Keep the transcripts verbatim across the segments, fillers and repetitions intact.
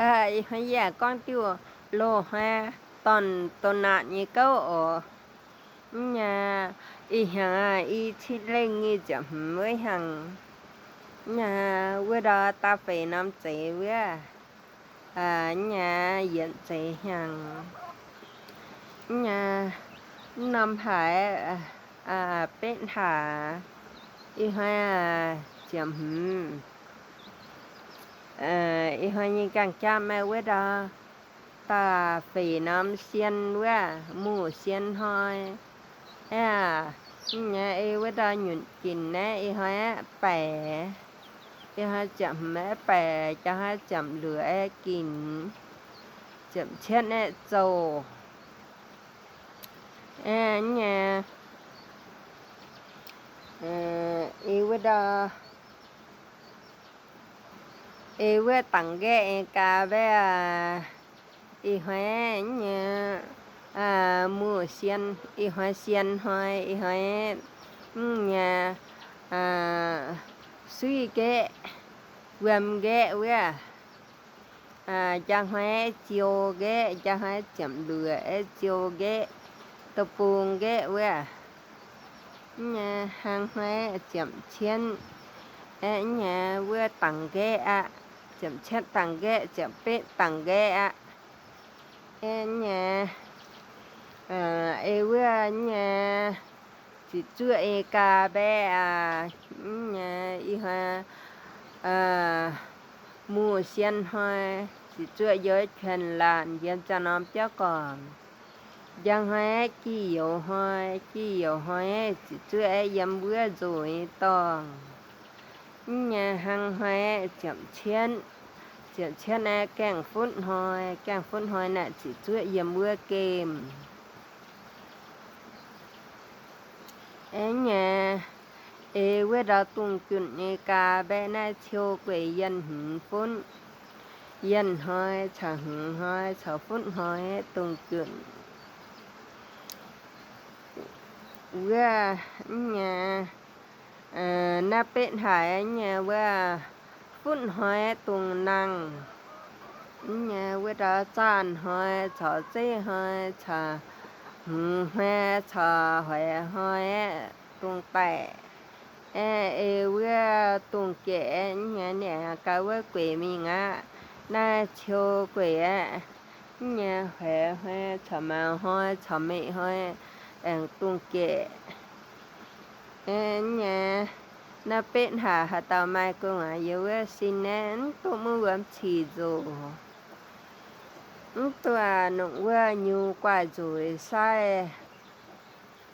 Ơ, ꞌi ꞌhọt ꞌcọ ꞌcóng ꞌtiếu ꞌlụk ꞌhọt ꞌtọn tô nả ꞌnị ꞌcọ ổ. ꞌNhá, ꞌi ꞌhọt ꞌi ꞌchí ꞌlẹng ꞌnị chiếm hứn ꞌvới ꞌhăng. ꞌNhá, ꞌwá đaư ta phi ꞌnặm ꞌchí ꞌvới. Ơ, ꞌnhá, duyên ꞌchí ꞌhăng. ꞌNhá, ꞌnặm hả, ơ, ơ, pên hả. ꞌI ꞌhọt, ơ, chiếm hứn. Ơ, ꞌi ꞌhọt ꞌnị ꞌcáng ꞌchá ꞌmá ꞌwá đaư ta phi ꞌnặm ꞌsiên ꞌvới, ꞌmự ꞌsiên ꞌhọi. Ơ, ꞌnhá, ꞌi ꞌwá đaư nhún kin ꞌnẹ, ꞌi ꞌhọt ꞌpẹ. ꞌI ꞌhọt chiếm hứn ꞌpẹ, ꞌchí ꞌhọt chiếm ꞌlứa kin. Chiếm ꞌchiến ꞌnẹ ꞌchọ. Ơ, ꞌnhá. Ơ, ꞌi ꞌwá đaư ꞌi ꞌvới tẳng ghé ꞌi ꞌca ꞌvới, ơ, ꞌi ꞌhọt ꞌnhá, ơ, ꞌmự ꞌsiên, ꞌi ꞌhọt ꞌsiên ꞌhọi, ꞌi ꞌhọt, ꞌnhá, ơ, ꞌsúi ghé, ꞌvưm ghé ꞌvới. Ơ, ꞌchí ꞌhọt ꞌchiêu ghé, ꞌchí ꞌhọt chiếm ꞌlứa ꞌchiêu ghé, tô pung ghé ꞌvới. ꞌNhá, ꞌhăng ꞌhọt chiếm ꞌchiến, ơ, ꞌnhá, ꞌvới tẳng ghé ꞌnị, chiếm ꞌchiến tẳng ghé, chiếm pên tẳng ghé ꞌnị. Ơ, ꞌnhá, ơ, ꞌi ꞌvới ꞌnhá, ꞌchí ꞌchưa ꞌi ꞌca ꞌvới, ơ, ꞌnhá, ꞌi ꞌhọt, ơ, ꞌmự ꞌsiên ꞌhọi, ꞌchí ꞌchưa dú chuyên ꞌlan, duyên ꞌchọ ꞌnặm ꞌchớ cỏn. ꞌChí ꞌhọt ꞌchí dú ꞌhọi, ꞌchí dú ꞌhọi, ꞌchí ꞌchưa dú ꞌdệt ꞌvới dú ꞌtong. ꞌNhá, ꞌhăng ꞌhọt chiếm ꞌchiến, chiếm ꞌchiến ꞌnị ꞌkeng phút ꞌhọi, ꞌkeng phút ꞌhọi ꞌnị ꞌchí ꞌchưa ꞌdệt ꞌvới kem. Ơ, ꞌnhá, ꞌi ꞌvới đaư tung ꞌchưn ꞌnị ꞌca ꞌvới ꞌnị ꞌchọ quê duyên hứn phút. Duyên ꞌhọi, chảu hứn ꞌhọi, chảu phút ꞌhọi tung ꞌchưn. ꞌVới, ꞌnhá, ơ, ꞌná pên hả ꞌnhá ꞌvới phút ꞌhọi tung năng. ꞌNhá, ꞌvới đaư ꞌchăn ꞌhọi, chảu ꞌchế ꞌhọi, chảu hứn ꞌhọi, chảu ꞌhọi ꞌhọi tung tảy. Ơ, ꞌi ꞌvới tung kẻ ꞌnhá ꞌnị ꞌca ꞌvới quê ꞌmí ngá, ꞌná ꞌchọ quê ꞌnhá ꞌhọi ꞌhọi, chảu mau ꞌhọi, chảu ꞌmị ꞌhọi, eng tung kẻ. Ơ, ꞌnhá, ꞌná pên hả hảư tảu ꞌmạy công ꞌnị dú ꞌvới ꞌsịn ꞌnị, ꞌtố ꞌmự ꞌvới ꞌchí dú. ꞌTố ꞌnọng ꞌvới ꞌnhú ꞌquá dú ꞌsái.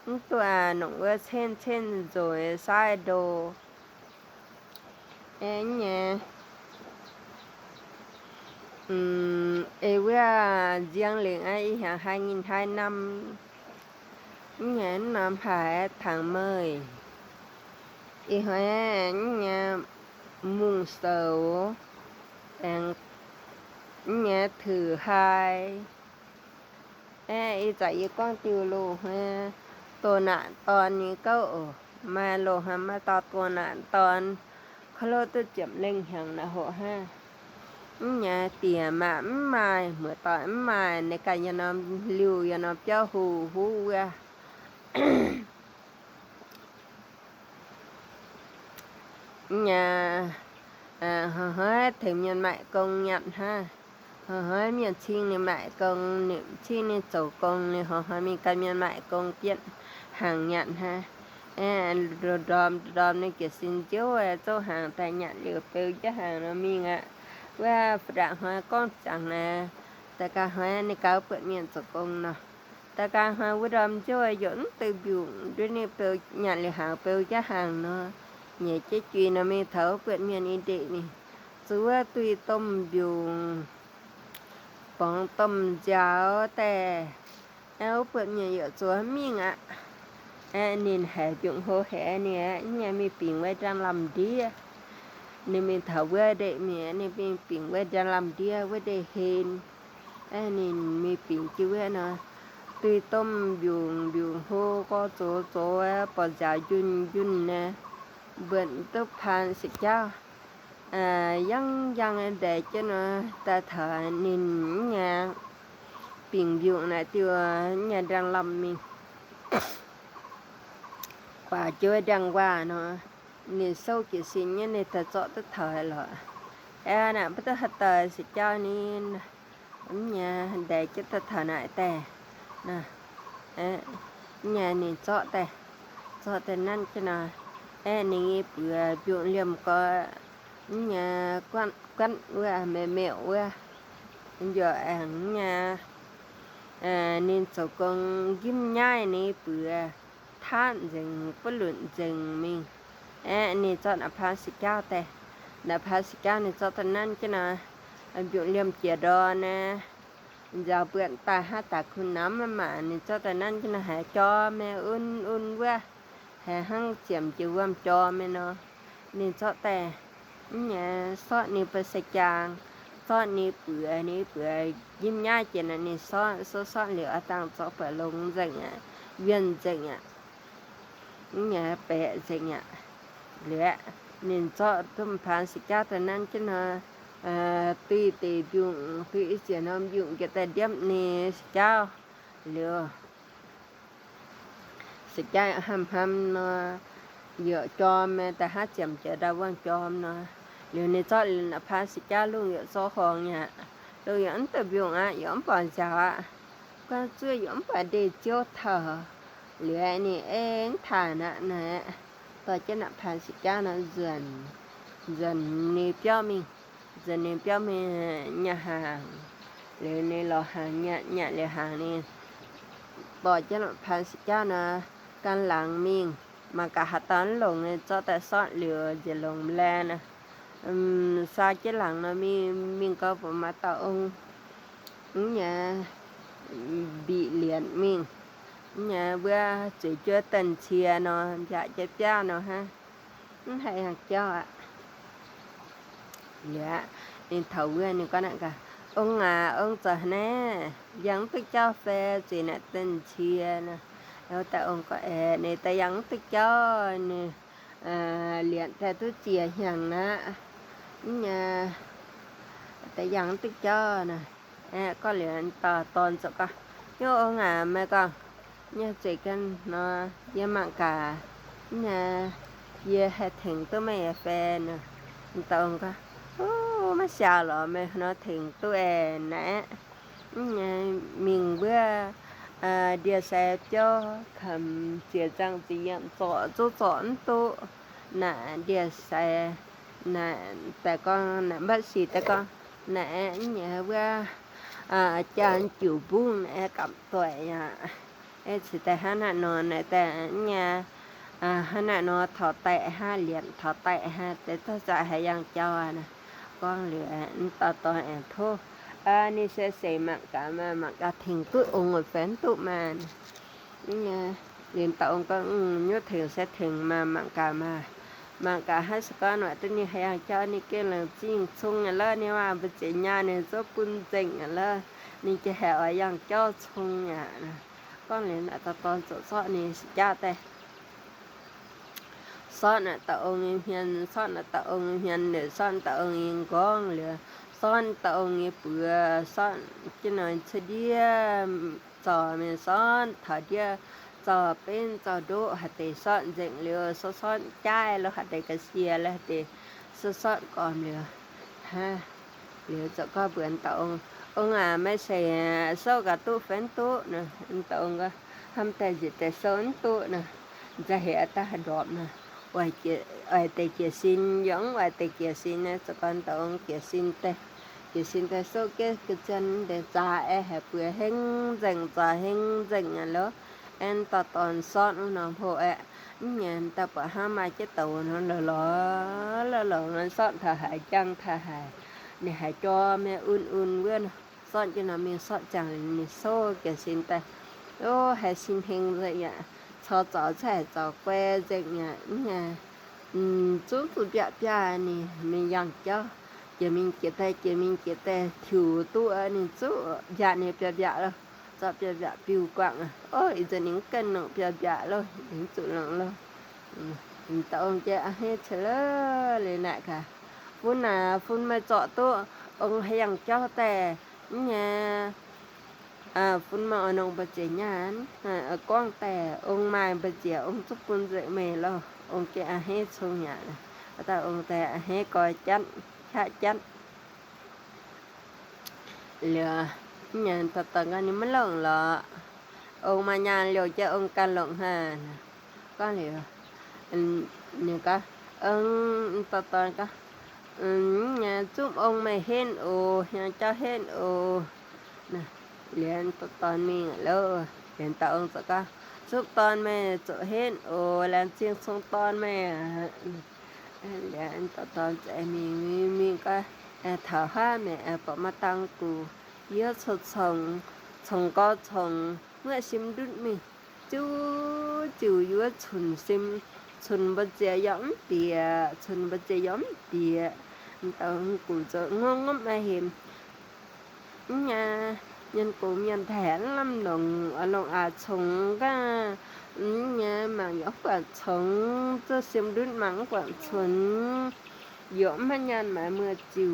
ꞌTố ꞌnọng ꞌvới ꞌchến ꞌchến dú ꞌsái đô. Ơ, ꞌnhá, ơ, ꞌi ꞌvới ꞌdiếng ꞌlẹo ꞌnị ꞌi ꞌhọt ꞌhại ꞌnghín ꞌhại ꞌnặm. ꞌNhá, ꞌnặm hả tháng mười. ꞌI ꞌhọt ꞌnhá mùng sáu, tháng, ꞌnhá thứ hai. Ơ, ꞌi ꞌchạ ꞌi ꞌcóng ꞌtiếu ꞌlụk ꞌhọt tô nả ꞌtọn ꞌnị ꞌcọ ổ. ꞌMá ꞌlụk ꞌhọt ꞌmá ꞌtọ tô nả ꞌtọn. Khói ꞌlụk ꞌtứ chiếm ꞌlẹng hăng ꞌnạ ꞌhụ hả. ꞌNhá, tiêm ꞌmá ꞌmí mai, ꞌmưa ꞌtoi ꞌmí mai, ꞌnị ꞌca dú ꞌnặm ꞌlẹo dú ꞌnặm ꞌchớ ꞌhụ ꞌhụ ꞌvới. ꞌNhá, ơ, ꞌhọ ꞌhọi thử ꞌmiện ꞌmạy công nhẳn hả. ꞌHọ ꞌhọi ꞌmiện ꞌchí ꞌnị ꞌmạy công ꞌnị, ꞌchí ꞌnị chảu công ꞌnị, ꞌhọ ꞌhọi ꞌmí căn ꞌmiện ꞌmạy công ꞌpiến hăng nhẳn hả. Ơ, đom đom ꞌnị ꞌcọ ꞌsịn ꞌchớ, ơ, ꞌchớ hăng ta nhẳn ꞌlẹo pêu ꞌchớ hăng ꞌnọ ꞌmí ngá. ꞌVa phạ ꞌhọi ꞌcóng chắng ꞌnị, ta cá ꞌhọi ꞌnị cá pươn ꞌmiện chảu công ꞌnọ. Ta cá ꞌhọi ꞌvá đom ꞌchớ dú ꞌtứ biu, đuối ꞌnị pêu nhẳn ꞌlẹo hăng pêu ꞌchớ hăng ꞌnọ. ꞌNhá ꞌchớ ꞌchí ꞌnọ ꞌmí thảu pươn ꞌmiện ꞌnị đé ꞌnị. ꞌChớ ꞌva ꞌtui ꞌtôm biu, pong ꞌtôm dáo ꞌtẹ. Ơ, pươn ꞌmiện dú ꞌchớ ꞌmí ngá. Ơ, ꞌnị hả biu ꞌhụ hả ꞌnị, ơ, ꞌnhá ꞌmí ping ꞌvới ꞌdán ꞌlắm đé. ꞌNị ꞌmí thảu ꞌvá đé ꞌmí, ꞌnị ꞌmí ping ꞌvới ꞌdán ꞌlắm đé, ꞌvá đé hên. Ơ, ꞌnị ꞌmí ping ꞌchí ꞌvá ꞌnọ. ꞌTui ꞌtôm biu, biu ꞌhụ ꞌcọ ꞌchớ ꞌchớ, ơ, ꞌpo dáo dun dun ꞌnị. Bươn tốc phan ꞌsịt ꞌcháo. ꞌNhá, ꞌnhá đé ꞌchớ ꞌnọ, ta thả ꞌnịn ꞌnhá ping ꞌviu ꞌnạ ꞌtiwa ꞌnhá đang ꞌlắm ꞌmí ꞌquá ꞌchớ đang ꞌva ꞌnọ, ꞌnị sô ꞌcọ ꞌsịn ꞌnhá ꞌnị ta ꞌchọ ta thả lo. É ꞌnạ báu ta hả ta ꞌsịn ꞌchớ ꞌnị, ꞌnhá đé ꞌchớ ta thả ꞌnạ ꞌtẹ ꞌnạ. É, ꞌnhá ꞌnị ꞌchọ ꞌtẹ, ꞌchọ ꞌtẹ ꞌnặn ꞌchớ ꞌnọ. É ꞌnị ꞌpưa ꞌviu ꞌliêm ꞌcọ, ꞌnhá ꞌquắn ꞌquắn ꞌva, meo meo ꞌva, ꞌdọ ꞌnhá, ꞌnị sô công ꞌgim ꞌnhá ꞌnị ꞌpưa ꞌtán ꞌdệt ꞌpá ꞌlụn ꞌdệt ꞌmí. É ꞌnị ꞌchọ ꞌnạ ꞌphắn sia ꞌchớ ꞌtẹ, ꞌnạ ꞌphắn sia ꞌchớ ꞌnị ꞌchọ ꞌtẹ ꞌnặn ꞌchớ ꞌnọ. ꞌViu ꞌliêm ꞌchía đon ꞌnạ, dao bươn ta hả ta khun ꞌnặm ꞌmá ꞌnị ꞌchọ ꞌtẹ ꞌnặn ꞌchớ ꞌnọ, hả ꞌchọ ꞌme ꞌun ꞌun ꞌva, hả ꞌhăng ꞌchiêm ꞌchư ꞌvam ꞌchọ ꞌme ꞌnọ. ꞌNị ꞌchọ ꞌtẹ, ꞌnhá sót ꞌnị ꞌpưa sia ꞌchang, sót ꞌnị ꞌpưa, ꞌnị ꞌpưa ꞌgim ꞌnhá ꞌchớ ꞌnọ ꞌnị sót, sót sót ꞌlẹo ꞌtáng ꞌchọ ꞌpưa ꞌlống ꞌdệt ꞌnạ, ꞌviến ꞌdệt ꞌnạ. ꞌNhá ꞌpẹ ꞌdệt ꞌnạ. ꞌLẹo ꞌnị ꞌchọ ꞌtúm ꞌphắn sia ꞌchớ ꞌtẹ ꞌnặn ꞌchớ ꞌnọ, ꞌtứ ꞌtẹ ꞌviu, ꞌtứ ꞌsịn ꞌnặm ꞌviu ꞌchớ ꞌtẹ điếp ꞌnị sia ꞌchớ. ꞌLẹo sia ꞌchớ ꞌhăm ꞌhăm ꞌnọ, ꞌdọ ꞌchọ ꞌme ta hả ꞌchiêm ꞌchư đa ꞌváng ꞌchọ ꞌnọ. ꞌLẹo ꞌnị ꞌchọ ꞌlẹo ꞌnạ ꞌphắn sia ꞌchớ ꞌlung ꞌdọ ꞌchọ khong ꞌnạ, ꞌlung ꞌdọ ꞌnặn ꞌtẹ ꞌviu ꞌnạ, ꞌdọ ꞌnặn ꞌpưa ꞌdạu ꞌnạ, ꞌquá ꞌchưa ꞌdọ ꞌnặn ꞌpưa đé ꞌchưa thả. ꞌLẹo ꞌnị ꞌnhá thả ꞌnạ ꞌnạ, ꞌtoi ꞌchớ ꞌnạ ꞌphắn sia ꞌchớ ꞌnọ ꞌdọn, ꞌdọn ꞌnị ꞌpéo ꞌmí, ꞌdọn ꞌnị ꞌpéo ꞌmí ꞌnhá hang. ꞌLẹo ꞌnị lo hang ꞌnhá, ꞌnhá ꞌlẹo hang ꞌnị ꞌtoi ꞌchớ ꞌnạ ꞌphắn sia ꞌchớ ꞌnọ, căn lăng ꞌmí ꞌmá ꞌcọ hả ꞌtọn ꞌlống ꞌnị ꞌchọ ꞌtẹ sót ꞌlẹo ꞌdệt ꞌlống ꞌmen ꞌnạ. Ừm, ꞌsa ꞌchớ lăng ꞌnọ ꞌmí, ꞌmí ꞌcọ ꞌpưa ꞌmá ta ꞌông, ꞌnhá, ꞌmí ꞌliến ꞌmí, ꞌnhá ꞌva ꞌchớ ꞌchớ ꞌtăn sia ꞌnọ, dạk ꞌchớ ꞌpéo ꞌnọ hả, ꞌnhá hả ꞌchọ ꞌnạ. ꞌLẹo ꞌnị thảu ꞌva ꞌnị ꞌcọ ꞌnạ ꞌcọ, ꞌông ꞌnạ, ꞌông ꞌchọ ꞌnẹ, ꞌdệt ꞌtứ ꞌchọ phe ꞌchớ ꞌnạ ꞌtăn sia ꞌnạ. ꞌLẹo ta ꞌông ꞌcọ é ꞌnị ta ꞌdệt ꞌtứ ꞌchọ ꞌnị, ꞌliến ꞌtẹ ꞌtú sia hang ꞌnạ, ꞌnhá ta ꞌdệt ꞌtứ ꞌchọ ꞌnạ. É ꞌcọ ꞌlẹo ta ꞌtọn ꞌchọ ꞌcọ, ꞌnhá ꞌông ꞌnạ ꞌme ꞌcọ, ꞌnhá ꞌchớ ꞌcắn ꞌnọ, ꞌdệt ꞌmá ꞌcọ, ꞌnhá, ꞌdệt hả theng ꞌtú ꞌme é phe ꞌnạ. Ta ꞌông ꞌcọ, ú, ꞌmá sia lo ꞌme ꞌnọ theng ꞌtú é ꞌnạ. ꞌNhá ꞌmí ꞌva, ꞌa, ꞌdệt sia ꞌpéo khắm sia ꞌchăng ꞌchí ꞌdệt ꞌchọ, ꞌchọ ꞌchọ ꞌnặn ꞌtú ꞌnạ, ꞌdệt sia ꞌnạ, ꞌtẹ ꞌcọ ꞌnạ bác sĩ ꞌtẹ ꞌcọ ꞌnạ é ꞌnhá ꞌva, ꞌa, ꞌchá ꞌchu bung é cắm ꞌtoi ꞌnạ. É ꞌchí ꞌtẹ hả ꞌnạ ꞌnọ ꞌnạ ꞌtẹ ꞌnhá, ꞌa, hả ꞌnạ ꞌnọ thỏ ꞌtẹ hả, ꞌliến thỏ ꞌtẹ hả, ꞌtẹ ꞌchọ ꞌchọ hả ꞌdệt ꞌchọ ꞌnạ. ꞌCọ ꞌlẹo ꞌnị ta ꞌtọn é ꞌtố, ꞌa, ꞌnị sia sia ꞌmá ꞌcọ ꞌmá, ꞌmá ꞌcọ theng ꞌtú ꞌông ꞌmá phen ꞌtú ꞌmá ꞌnạ. ꞌNhá, ꞌlẹo ta ꞌông ꞌcọ, ꞌnhá theng sia theng ꞌmá, ꞌmá ꞌcọ ꞌmá, ꞌmá ꞌcọ hả ꞌsớ ꞌcọ ꞌnọ ꞌtẹ ꞌnị hả ꞌdệt ꞌchọ ꞌnị ꞌcọ lăng ꞌchí ꞌchung ꞌnạ ꞌlớ ꞌnị ꞌva bơ ꞌchí ꞌnhá ꞌnị ꞌchọ ꞌpún ꞌdệt ꞌnạ ꞌlớ, ꞌnị ꞌchí hả ꞌdệt ꞌchọ ꞌchung ꞌnạ ꞌnạ. ꞌCọ ꞌlẹo ꞌnạ ta ꞌtọn ꞌchọ ꞌchọ ꞌnị sia ꞌchớ ꞌtẹ. Sót ꞌnạ ta ꞌông ꞌnị ꞌhiến, sót ꞌnạ ta ꞌông ꞌnị ꞌhiến ꞌlẹo, sót ꞌnạ ta ꞌông ꞌnị ꞌcóng ꞌlẹo, sót ꞌnạ ta ꞌông ꞌnị ꞌpưa, sót ꞌchớ ꞌnọ ꞌchớ ꞌdịa, ꞌchọ ꞌme sót, thỏ ꞌdịa, ꞌchọ pên, ꞌchọ đu, hả ꞌtẹ sót ꞌdệt ꞌlẹo, sót sót ꞌchái ꞌlẹo, hả ꞌtẹ ꞌcọ sia ꞌlẹo, hả ꞌtẹ sót sót ꞌcóm ꞌlẹo. Hả, ꞌlẹo ꞌchọ ꞌcọ bươn ta ꞌông, ꞌông ꞌnạ ꞌme sia, ꞌa, sô ꞌcọ ꞌtú phen ꞌtú ꞌnạ. Ta ꞌông ꞌcọ, ꞌhăm ꞌtẹ ꞌdệt ꞌtẹ sô ꞌnặn ꞌtú ꞌnạ. ꞌChớ hả ta hả đop ꞌnạ, ꞌvạy ꞌtẹ, ꞌvạy ꞌtẹ ꞌchưa ꞌsịn, ꞌdọn ꞌvạy ꞌtẹ ꞌchưa ꞌsịn ꞌnạ, ꞌchọ ꞌcọ ta ꞌông ꞌchưa ꞌsịn ꞌtẹ, ꞌchưa ꞌsịn ꞌtẹ sô ꞌcọ ꞌcọ ꞌchăn ꞌtẹ ꞌchạ é hả ꞌpưa ꞌhéng ꞌdệt, ꞌchọ ꞌhéng ꞌdệt ꞌnạ ꞌlẹo. Ên ta ꞌtọn sót ꞌnọ ꞌnọng ꞌhụ é, ꞌnhá ta ꞌpưa hả ꞌmá ꞌchớ tảu ꞌnọ ꞌlọ ꞌlọ, ꞌlọ ꞌlọ ꞌnọ sót thả hả ꞌchăng thả hả, ꞌnị hả ꞌchọ ꞌme ꞌun ꞌun ꞌvớ ꞌnọ. Sót ꞌchớ ꞌnọ ꞌmí sót ꞌchăng ꞌnị sô ꞌcọ ꞌsịn ꞌtẹ. Ô, hả ꞌsịn ꞌhéng ꞌdệt ꞌnạ. ꞌChọ ꞌchọ ꞌchọ ꞌchọ ꞌqué ꞌdệt ꞌnạ, ꞌnhá, ứm, ꞌchu ꞌchu ꞌviạk ꞌviạk ꞌnị ꞌmí ꞌdệt ꞌchọ. ꞌChớ ꞌmí ꞌchí ꞌtẹ, ꞌchớ ꞌmí ꞌchí ꞌtẹ, thiu ꞌtú ꞌnị ꞌchu ꞌviạk ꞌnị ꞌviạk ꞌviạk ꞌlẹo. ꞌChọ ꞌviạk ꞌviạk piu quảng ꞌnạ. Ô, ꞌi ꞌchớ ꞌnị ꞌcọ ꞌnọng ꞌviạk ꞌviạk ꞌlẹo, ꞌnị ꞌchu ꞌnọng ꞌlẹo. Ứm, ta ꞌông ꞌchớ, ꞌa, ꞌhế ꞌchớ ꞌlẹo ꞌnạ ꞌcọ. ꞌPhún ꞌnạ, ꞌphún ꞌmá ꞌchọ ꞌtố, ꞌong ꞌhéng ꞌchọ ꞌtẹ, ꞌnhá, ꞌphún ꞌmá ꞌnọng ꞌpá ꞌchí ꞌnhán, ꞌcóng ꞌtẹ, ꞌong ꞌmá ꞌpá ꞌchí, ꞌong súp ꞌpún ꞌdệt ꞌmí ꞌló, ꞌong ké a hé sông ꞌnhá, ꞌtẹ ꞌong ꞌtẹ a hé ꞌcọ chăn, chả chăn. ꞌLẹo, ꞌnhá ꞌtoi ꞌtoi ꞌcọ ꞌnị ꞌmá ꞌlống lo, ꞌong ꞌmá ꞌnhá ꞌlẹo ꞌchớ ꞌong căn ꞌlống ha, ꞌcọ ꞌlẹo, ꞌnị ꞌcọ, ꞌong ꞌtoi ꞌtoi ꞌcọ, ꞌnhá súp ꞌong ꞌmá hên ô, ꞌnhá ꞌchọ hên ô, ꞌnhá, ꞌlẹo ꞌtoi ꞌtoi ꞌnị ꞌlẹo, ꞌlẹo ꞌtoi ꞌong ꞌchọ ꞌcọ, súp ꞌtoi ꞌmá ꞌchọ hên ô, ꞌlẹo ꞌsịn sông ꞌtoi ꞌmá, ꞌlẹo ꞌtoi ꞌtoi ꞌchọ ꞌmí, ꞌmí, ꞌmí ꞌcọ, thảu ꞌhá ꞌmí, ꞌpọ ꞌmá ꞌtáng cu, ꞌdứa sô sông, sông ꞌcọ sông, ꞌmứa ꞌsịm đút ꞌmí, ꞌchu, ꞌchu ꞌdứa sùn ꞌsịm, sùn báu ꞌchí dóm tia, sùn báu ꞌchí dóm tia, ꞌtoi ꞌcọ cu ꞌchọ ꞌngớm ꞌngớm ꞌmá hên. ꞌNhá, ꞌnhá cu ꞌmiên thẻn ꞌlắm ꞌlống, ꞌlống a sông ꞌcọ, ꞌnhá ꞌmáng dú ꞌquám sông, ꞌchớ ꞌsịm đút ꞌmáng ꞌquám sông, dú ꞌmá ꞌnhá ꞌmá ꞌmưa ꞌchu,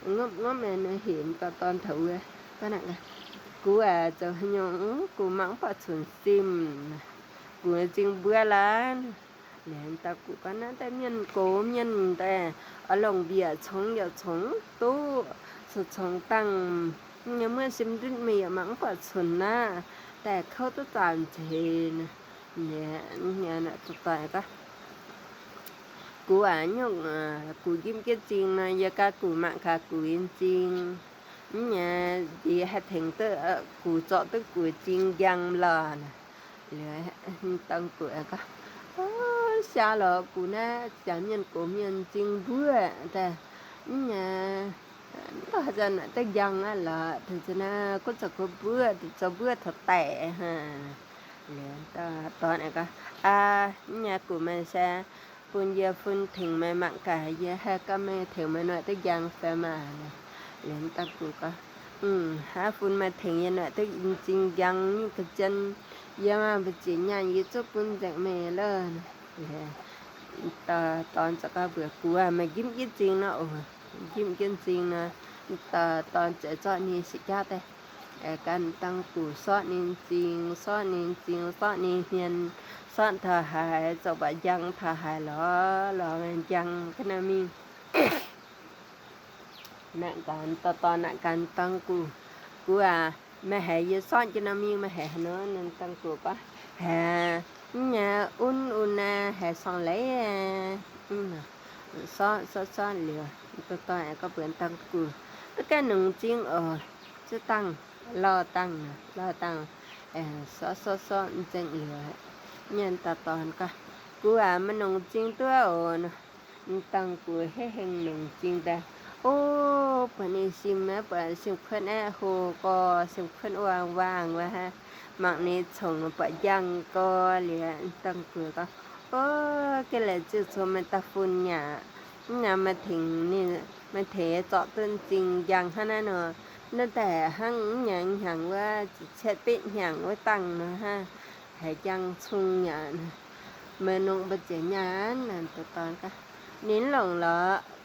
ꞌngớm ꞌngớm ꞌmá ꞌnị hên ꞌtoi ꞌtoi thảu ꞌva, ꞌcọ ꞌnặn ꞌnhá, cu a ꞌchọ ꞌhụ ꞌnhá, cu ꞌmáng ꞌpọ sông ꞌsịm, cu ꞌchí ꞌchịng bứa ꞌlạ, ꞌlẹo ꞌtoi ꞌcọ cu ꞌcọ ꞌnặn ꞌtẹ ꞌmiên cô ꞌmiên ꞌtẹ, ꞌlống ꞌviạk sông dú sông ꞌtố, sông sông ꞌtáng, ꞌnhá ꞌmứa ꞌsịm đút ꞌmí dú ꞌmáng ꞌpọ sông ꞌnạ, ꞌtẹ khảu ꞌtố chăn ꞌchí ꞌnị, ꞌnhá ꞌnặn ꞌtoi ꞌtoi ꞌcọ. Cu a ꞌnhá, cu ꞌdím ꞌkí ꞌchịng ꞌnớ, ꞌdứa ꞌcọ cu ꞌmá ꞌcọ cu ꞌdím ꞌchịng. ꞌNhá, đi hảư thẻng ꞌtứ, cu ꞌchọ ꞌtứ cu ꞌchịng dăng lo ꞌnớ. ꞌLẹo ꞌtoi ꞌcọ cu ꞌcọ, ơ, sia lo cu ꞌnạ, sia ꞌmiên cô ꞌmiên ꞌchịng bứa ꞌtẹ. ꞌNhá, ꞌtoi ꞌchọ ꞌnạ ꞌtẹ dăng ꞌnạ lo, ꞌtẹ ꞌchọ ꞌnạ, ꞌcọ ꞌchọ ꞌcọ bứa, ꞌtẹ ꞌchọ bứa thảu ꞌtẹ ha. ꞌLẹo ꞌtoi ꞌtoi ꞌnị ꞌcọ, a, ꞌnhá cu ꞌmá sia, ꞌphún ꞌdứa ꞌphún thẻng ꞌmá ꞌmá ꞌcọ, ꞌdứa hảư ꞌcọ ꞌmá thẻng ꞌmá ꞌnọi ꞌtẹ dăng pé ꞌmá ꞌnớ. ꞌLẹo ꞌtoi ꞌcọ cu ꞌcọ, ꞌhá ꞌphún ꞌmá thẻng ꞌdứa ꞌnọi ꞌtẹ ꞌchịng dăng ꞌnị ꞌcọ chăn, ꞌdứa ꞌmá báu ꞌchí ꞌnhá ꞌdứa súp ꞌpún ꞌdệt ꞌmí ꞌlạ ꞌnớ. ꞌToi ꞌtoi ꞌchọ ꞌcọ bứa cu a ꞌmá ꞌdím ꞌkí ꞌchịng ꞌnớ, ô, ꞌdím ꞌkí ꞌchịng ꞌnớ, ꞌtoi ꞌtoi ꞌchọ ꞌchọ ꞌnị sia ꞌchọ ꞌtẹ. Ê, căn ꞌtáng cu sót ꞌnị ꞌchịng, sót ꞌnị ꞌchịng, sót ꞌnị ꞌhiên, sót thảu hảư, ꞌchọ báu dăng thảu hảư lo, lo ꞌmá dăng ꞌcọ ꞌnặn ꞌmí. ꞌNặn căn ꞌtoi ꞌtoi ꞌnặn căn ꞌtáng cu, cu a, ꞌmá hảư ꞌdứa sót ꞌcọ ꞌnặn ꞌmí, ꞌmá hảư ꞌnớ, ꞌnặn ꞌtáng cu ꞌcọ, hảư, ꞌnhá, ún ún ꞌnạ, hảư song đảy a, ꞌnhá, sót sót sót ꞌlẹo, ꞌtoi ꞌtoi ꞌcọ bươn ꞌtáng cu, ơ, ꞌcọ ꞌnung ꞌchịng ô, ꞌchớ ꞌtáng, lo ꞌtáng ꞌnớ, lo ꞌtáng, ơ, sót sót sót ꞌchịng ꞌlẹo, ꞌnhá ꞌtoi ꞌtoi ꞌcọ, cu a ꞌmá ꞌnung ꞌchịng ꞌtứ ô ꞌnớ. ꞌTáng cu ꞌhế ꞌhêng ꞌnung ꞌchịng ꞌtẹ. Ô, báu ꞌnị ꞌsịm ꞌmá, báu ꞌsịm khuôn é hô ꞌcọ, ꞌsịm khuôn ꞌváng ꞌváng ꞌva hả. ꞌMặc ꞌnị sông báu dăng ꞌcọ ꞌlẹo, ꞌtáng cu ꞌcọ. Ô, ꞌcọ ꞌlẹo ꞌchư sôm ꞌmá ta phun ꞌnhá. ꞌNhá ꞌmá thẻng ꞌnị, ꞌmá thẻng ꞌchọ ꞌtớn ꞌchịng dăng hả ꞌnớ ꞌnớ. ꞌNớ ꞌtẹ ꞌhăng ꞌnhá ꞌhăng ꞌva, ꞌchí chét pít ꞌhăng ꞌva ꞌtáng ꞌnớ hả. Hảư dăng sông ꞌnhá ꞌnớ. ꞌMá ꞌnọng báu ꞌchí ꞌnhá ꞌnặn ꞌtoi ꞌtoi ꞌcọ. ꞌNị ꞌlống lo,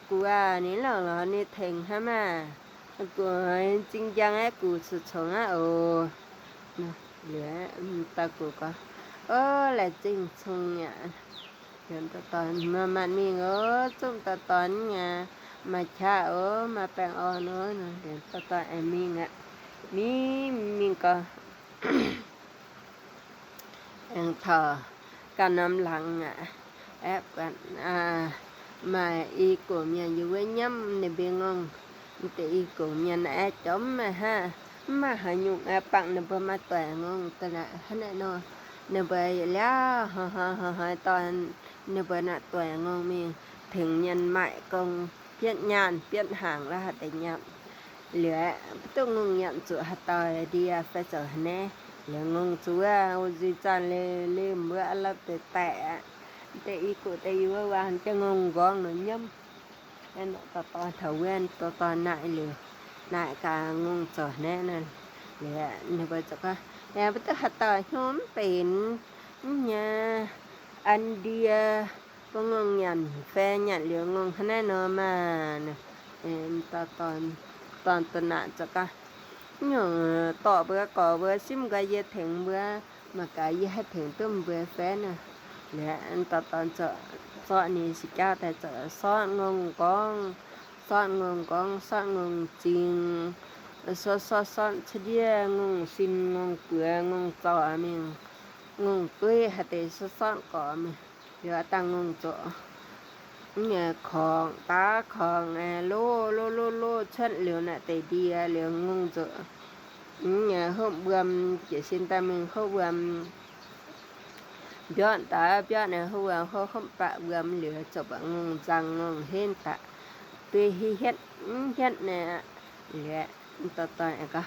cu a, ꞌnị ꞌlống lo, ꞌnị thẻng hả ꞌmá. Cu ꞌchịng dăng é cu sụt sông á ô. ꞌNhá, ꞌlẹo, ꞌtoi cu ꞌcọ. Ô, ꞌlẹo ꞌchịng sông ꞌnhá. ꞌLẹo ꞌtoi ꞌtoi ꞌmá ꞌmắn ꞌmí ꞌngớ, ꞌchúm ꞌtoi ꞌtoi ꞌnhá. ꞌMá chả ô, ꞌmá peng ô ꞌnớ, ꞌnhá. ꞌLẹo ꞌtoi ꞌtoi é ꞌmí ꞌngá. ꞌMí, ꞌmí ꞌcọ. Eng thọ, ꞌcọ ꞌnặm lăng ꞌnhá, é ꞌcọ, a, ꞌmá ꞌi ꞌcọ ꞌmí dú ꞌvớ ꞌnhắm ꞌnị bê ꞌngông, ꞌtẹ ꞌi ꞌcọ ꞌmí ꞌnhá é chom ꞌmá hả, ꞌmá hả ꞌnhung é păng ꞌnị báu ꞌmá ꞌtoi ꞌngông, ꞌtẹ ꞌnạ hả ꞌnị ꞌnớ, ꞌnị báu ꞌlẹo, hả hả hả hả ꞌtoi, ꞌnị báu ꞌnạ ꞌtoi ꞌngông ꞌmí, thẻng ꞌnhá ꞌmạy ꞌcóng, piết ꞌnhán, piết hang ꞌlạ hả ꞌtẹ ꞌnhá. ꞌLẹo, ꞌpứng ꞌngông ꞌnhá ꞌchu hả ꞌtoi đi a phải chảu hả ꞌnị. ꞌLẹo ꞌngông ꞌchu a, ô dí chăn lê, lê ꞌmưa a lắp tê tẹ. ꞌTẹ ꞌi ꞌcọ ꞌtẹ dú ꞌva ꞌváng ꞌchớ ꞌngông ꞌgóng ꞌnớ ꞌnhắm. Ê ꞌnọ ꞌtoi ꞌtoi thảu ꞌvén, ꞌtoi ꞌtoi ꞌnại ꞌlẹo. ꞌNại ꞌcọ ꞌngông chảu ꞌnị ꞌnặn. ꞌLẹo, ꞌnị báu chảu ꞌcọ. ꞌLẹo ꞌpứng tứ hả ꞌtoi ꞌnhóm pên. ꞌNhá, ăn đi a, ꞌpứng ꞌngông nhẳn phe nhẳn liu ꞌngông hăn ꞌnẹ ꞌnớ ꞌma ꞌnớ. Ê, ꞌtọ ꞌtọn, ꞌtọn ꞌtọ ꞌnặn ꞌchọ ꞌcọ ꞌnhắng ꞌtọ bưa ꞌcọ bưa ꞌsím ꞌcọ ꞌdệt theng bưa, ꞌmá ꞌcọ ꞌdệt hảư theng ꞌtúm bưa phen ꞌnớ. Lỏ ꞌtọ ꞌtọn ꞌchọ, ꞌchọ ꞌnị ꞌsịn ꞌchọ ꞌtẹ ꞌchọ ꞌsọn ꞌngông cóng, ꞌsọn ꞌngông cóng, ꞌsọn ꞌngông ꞌching, ꞌsọn, ꞌsọn, ꞌsọn ꞌchí ꞌdệt ꞌngông ꞌsịn, ꞌngông pưa, ꞌngông ꞌchọ ꞌmí, ꞌngông ꞌtui hảư ꞌtẹ ꞌsọn ꞌsọn ꞌcọ ꞌmí. Lỏ ꞌtáng ꞌngông ꞌchọ ꞌnhá khong, ta khong, ê, ꞌlô, ꞌlô, ꞌlô, ꞌlô, ꞌchớn liu ꞌnặn ꞌtẹ đi, ê, liu ꞌngông ꞌchọ. ꞌNhá ꞌhôm bưm, ꞌchí ꞌsịn ta ꞌmí ꞌhôm bưm. Bión ta, bión ꞌnặn ꞌhôm bưm, ꞌhôm, ꞌhôm pák bưm liu ꞌchọ báu ꞌngông ꞌdặng ꞌngông hên ta. ꞌTui ꞌhí hiết, hiết ꞌnặn, lỏ ꞌtọ ꞌtọn ꞌcọ.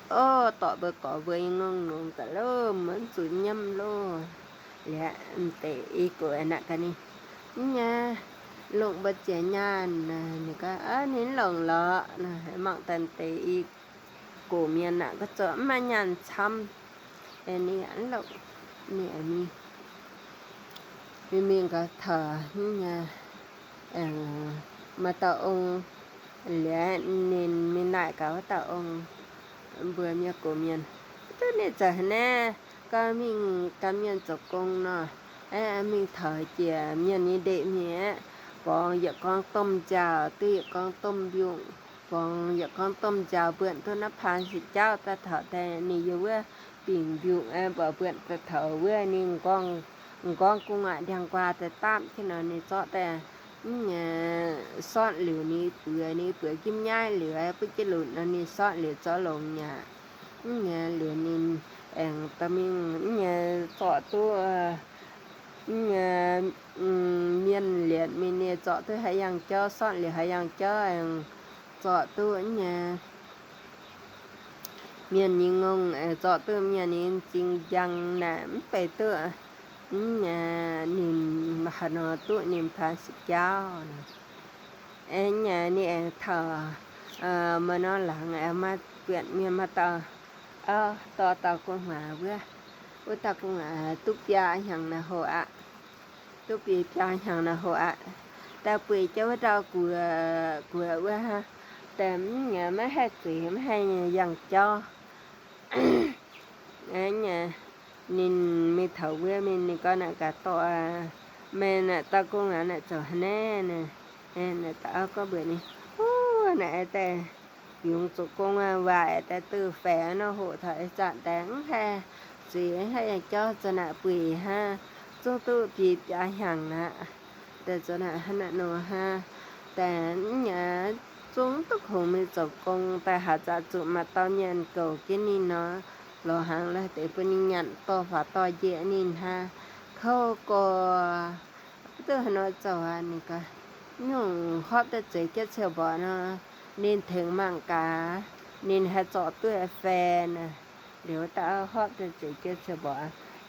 Ô, ꞌtọ bưa ꞌcọ bưa ꞌngông ꞌnung ta ꞌlô, ꞌmắn ꞌchu ꞌnhăm ꞌlô. Lỏ ꞌtẹ ꞌí ꞌcọ ꞌnặn ꞌcọ ꞌnị. ꞌNhá, ꞌlống báu ꞌchưa ꞌnhắng ꞌnớ, ꞌnị ꞌcọ, ơ, ꞌnị ꞌlống lỏ ꞌnớ, ꞌmặc ꞌtan ꞌtẹ ꞌí ꞌcọ ꞌmiên ꞌnặn ꞌcọ ꞌchọ ꞌmá ꞌnhắng ꞌchăm. Ê, ꞌnị ꞌlống, ꞌnị ꞌmí, ꞌmí ꞌmí ꞌcọ thả, ꞌnhá, ê, ꞌmá ꞌtạu ꞌcốn, lỏ ꞌnị ꞌmí ꞌnặn ꞌcọ ꞌtạu ꞌcốn, bưa ꞌmía ꞌcọ ꞌmiên. ꞌTứ ꞌnị ꞌchớ ꞌnị, ꞌcọ ꞌmí ꞌcọ ꞌmiên ꞌchu ꞌcốn ꞌnớ. Ê, ꞌmí thả ꞌchưa ꞌmiên ꞌnị đảy ꞌmí, ê, pong ꞌdệt ꞌcóng ꞌtôm chao, ꞌtứ ꞌdệt ꞌcóng ꞌtôm biu. Pong ꞌdệt ꞌcóng ꞌtôm chao bươn ꞌtứ ꞌnặn ꞌphắn ꞌsịn ꞌchọ ta thả ꞌtẹ ꞌnị dú ꞌva ping biu, ê, báu bươn ta thả ꞌva ꞌnị ꞌcóng, ꞌcóng ꞌcốn ꞌnặn đang ꞌquá ta tắm ꞌchí ꞌnớ ꞌnị ꞌchọ ꞌtẹ. ꞌNhá, ꞌsọn liu ꞌnị pưa, ꞌnị pưa ꞌkím ꞌnhá liu, ê, ꞌpứng ꞌchí ꞌlụn ꞌnớ ꞌnị ꞌsọn liu ꞌchọ ꞌlống ꞌnhá. ꞌNhá, liu ꞌnị, ê, ta ꞌmí, ꞌnhá, ꞌchọ ꞌtứ, ơ, ꞌnhá, ưm, ꞌmiên liệt ꞌmí ꞌnị ꞌchọ ꞌtứ hảư ꞌdặng ꞌchọ, ꞌsọn liu hảư ꞌdặng ꞌchọ, ê, ꞌchọ ꞌtứ ꞌnhá. ꞌMiên ꞌnị ꞌngông, ê, ꞌchọ ꞌtứ ꞌmiên ꞌnị ꞌching ꞌdặng ꞌnặn ꞌmí pay ꞌtứ. ꞌNhá, ꞌnị ꞌmá hảư ꞌnọ ꞌtứ ꞌnị ꞌphắn ꞌsịn ꞌchọ ꞌnớ. Ê, ꞌnhá ꞌnị, ê, thả, ơ, ꞌmá ꞌnọ lăng, ê, ꞌmá bươn ꞌmiên ꞌmá ꞌtạu. Ơ, ꞌtọ ꞌtạu ꞌcốn ꞌmá bưa. Ú ꞌtạu ꞌcốn ꞌmá, ơ, ꞌtứ ꞌpia ꞌnhắng ꞌnớ ꞌhụ ꞌnớ. ꞌTứ ꞌpia ꞌnhắng ꞌnớ ꞌhụ ꞌnớ. Ta ꞌpưa ꞌchớ ꞌva ꞌtạu ꞌcọ, ơ, ꞌcọ ꞌva hả. Té ꞌmí ꞌnhá ꞌmá hảư ꞌchí, ꞌmá hảư ꞌdặng ꞌchọ. Ê, ꞌnhá, ꞌnị ꞌmí thả ꞌva ꞌmí ꞌnị ꞌcọ ꞌnặn ꞌcọ ꞌtọ, ơ, ꞌmí ꞌnặn ꞌtạu ꞌcốn ꞌnặn ꞌnặn ꞌchọ ꞌnớ ꞌnớ. Ê, ꞌnặn ꞌtạu ꞌcọ bươn ꞌnị. Ú, ꞌnặn ê té. Dú ꞌchu ꞌcốn ꞌva ê té ꞌtứ phe ꞌnớ ꞌhụ thả ê chắng té ꞌnhá hảư ꞌchí hảư ꞌdặng ꞌchọ ꞌchọ ꞌnặn ꞌpưa hả. ꞌChớ ꞌtứ ꞌpi ꞌpia ꞌnhắng ꞌnặn. Té ꞌchọ ꞌnặn hả ꞌnặn ꞌnớ hả. Té ꞌnhá ꞌchu ꞌtứ ꞌhụ ꞌmí ꞌchu ꞌcốn té hảư ꞌchọ ꞌchu ꞌmá ꞌtạu ꞌnhắng ꞌcọ kin ꞌnị ꞌnớ. Lỏ hăng ꞌlạ té ꞌpứng ꞌnhắng ꞌto phả ꞌto ꞌdệt ꞌnị hả. ꞌKhảu ꞌcọ ꞌtứ hả ꞌnớ ꞌchọ hả ꞌnị ꞌcọ. ꞌNhắng hóp té ꞌchớ ꞌchớ ꞌchớ báu ꞌnớ. ꞌNịn theng ꞌmắn ꞌcọ. ꞌNịn hảư ꞌchọ ꞌtứ phe ꞌnớ. Điêu ta hóp té ꞌchớ ꞌchớ ꞌchớ báu.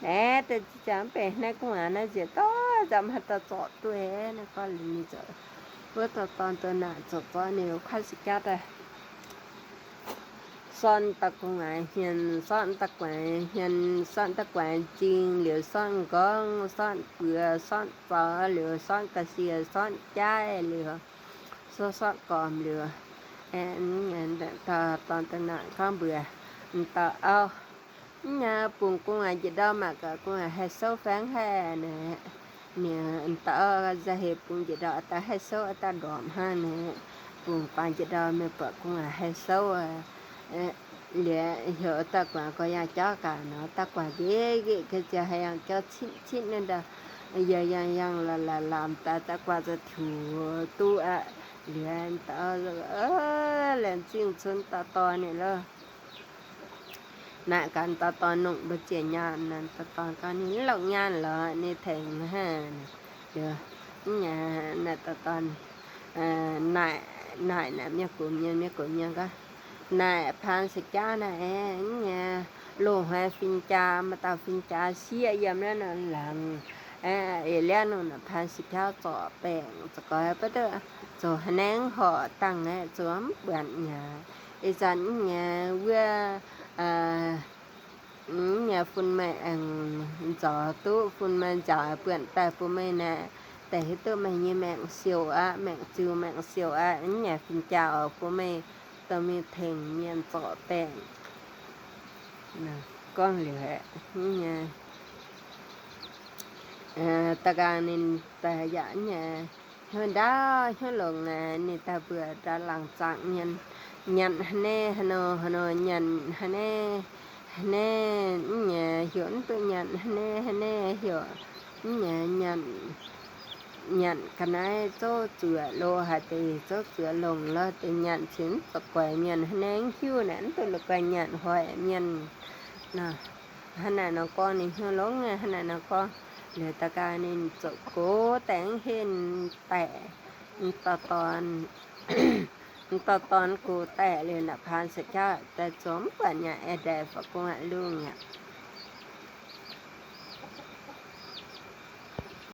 ꞌNé té ꞌchí chắng pên ꞌnặn ꞌcốn ꞌnặn ꞌnớ ꞌchí ꞌtọ chắng hảư ta ꞌchọ ꞌtứ ꞌnớ ꞌcọ ꞌlẹo ꞌnị ꞌchọ. ꞌPưa ꞌtọ ꞌtọn ꞌtọ ꞌnặn ꞌchọ ꞌchọ ꞌnị ꞌkhá ꞌsịn ꞌchọ ta. ꞌSọn ta ꞌcốn ꞌnặn ꞌhiên, ꞌsọn ta ꞌcốn ꞌnặn ꞌhiên, ꞌsọn ta ꞌcốn ꞌnặn ꞌching, ꞌlẹo ꞌsọn ꞌcóng, ꞌsọn pưa, ꞌsọn ꞌchọ, ꞌlẹo ꞌsọn cá sia, ꞌsọn ꞌchái, ꞌlẹo ꞌsọ-, ꞌsọn ꞌcóm, ꞌlẹo. Ê, ꞌnhá, ꞌnhá, ꞌtọ, ꞌtọn ꞌtọ ꞌnặn ꞌcóng bươn. ꞌTọ, au. ꞌNhá, pung ꞌcốn ꞌnặn ꞌdệt đaư ꞌmá ꞌcọ ꞌcốn ꞌnặn hảư ꞌsớ phén hả ꞌnớ. ꞌNhá, ꞌtọ, au, ꞌdệt hảư pung ꞌdệt đaư ta hảư ꞌsớ ta đom hả ꞌnớ. Pung ꞌquáng ꞌdệt đaư ꞌmí ꞌpọ ꞌcốn ꞌnặn hảư ꞌsớ, ê, ꞌlẹo ꞌhiếu ta ꞌquáng ꞌcọ ꞌdặng ꞌchọ ꞌcọ ꞌnớ, ta ꞌquáng ꞌdệt ꞌdệt ꞌcọ ꞌchí hảư ꞌdặng ꞌchọ ꞌchịn ꞌchịn ꞌnặn đaư. ꞌDa ꞌdang ꞌdang ꞌlạ ꞌlạ ꞌlạ ta, ta ꞌquáng ꞌchọ thu ꞌtứ ꞌnặn. ꞌLẹo ꞌtọ, ơ, ꞌlẹo ꞌchí ꞌchún ꞌtọ ꞌtọn ꞌnị ꞌlẹo. ꞌNặn ꞌcọ ꞌtọ ꞌtọn ꞌnung báu ꞌchưa ꞌnhắng ꞌnặn ꞌtọ ꞌtọn ꞌcọ ꞌnị ꞌlống ꞌnhắng lỏ ꞌnị theng hả ꞌnớ. Điêu, ꞌnhá, ꞌnặn ꞌtọ ꞌtọn, ơ, ꞌnặn, ꞌnặn ꞌnặn ꞌmía ꞌcốn ꞌnhắng, ꞌmía ꞌcốn ꞌnhắng ꞌcọ. ꞌNặn ꞌphắn ꞌsịn ꞌchọ ꞌnặn ê, ꞌnhá, ꞌlống hảư phính ꞌchạ, ꞌmá ꞌtạu phính ꞌchạ sia dăm ꞌnặn ꞌnặn lăng. Ê, ê, ꞌlẹo ꞌnung ꞌnặn ꞌphắn ꞌsịn ꞌchọ ꞌchọ peng, ꞌchọ ꞌcọ ꞌhứ ꞌpá ꞌtứ, ꞌchọ hả ꞌnhắng ꞌhọ ꞌtáng ê, ꞌchọ bươn ꞌnhá. Ê, chắng ꞌnhá, ꞌva, ơ, ꞌnhá phun ꞌmạy, ơ, ꞌchọ ꞌtứ phun ꞌmạy ꞌchọ bươn ta phun ꞌmạy ꞌnặn. Té ꞌhứ ꞌtớ ꞌmạy ꞌnhá ꞌmẹk siêu a, ꞌmẹk ꞌchiu ꞌmẹk siêu a, ꞌnhá phim chao ꞌcọ ꞌmạy ꞌtọ ꞌmí thêng ꞌnhá ꞌchọ ꞌpẹk. ꞌCóng liu ꞌhẹ, ꞌnhá, ta cang ꞌnị ta dạk ꞌnhá, ꞌhió đaư ꞌhió lông ꞌnị ta bươn đaư lăng chăng ꞌnhặn, ꞌnhặn ꞌhứ ꞌnê ꞌhứ ꞌnô ꞌhứ ꞌnô, ꞌnhặn ꞌhứ ꞌnê ꞌhứ ꞌnê, ꞌnhá ꞌhiếu ꞌtố ꞌnhặn ꞌhứ ꞌnê ꞌhứ ꞌnê, ꞌhiếu ꞌnhá ꞌnhặn, ꞌnhặn ca ꞌnái ꞌchọ ꞌchưa ꞌlô hảư ti, ꞌchọ ꞌchưa lông ꞌló ti, ꞌnhặn ꞌsịn ꞌchọ quay ꞌnhặn ꞌhứ ꞌnê ꞌhíu ꞌnặn ꞌtố ꞌlụk ꞌcọ ꞌnhặn ꞌhọi ꞌnhặn. Hák ꞌnặn ꞌnớ ꞌcọ ꞌnị ꞌhiếu lông ꞌnhá, hák ꞌnặn ꞌnớ ꞌcọ, lỏ ta cang ꞌnị ꞌchọ ꞌcọ té ꞌhến ꞌtẹ, ꞌtọ ꞌtọn, ꞌtọ ꞌtọn ꞌcọ té lỏ ꞌnặn phan sa ꞌchạ, té chốm ꞌquá ꞌnhá é đảy pháư ꞌcốn ꞌlung ꞌnhá.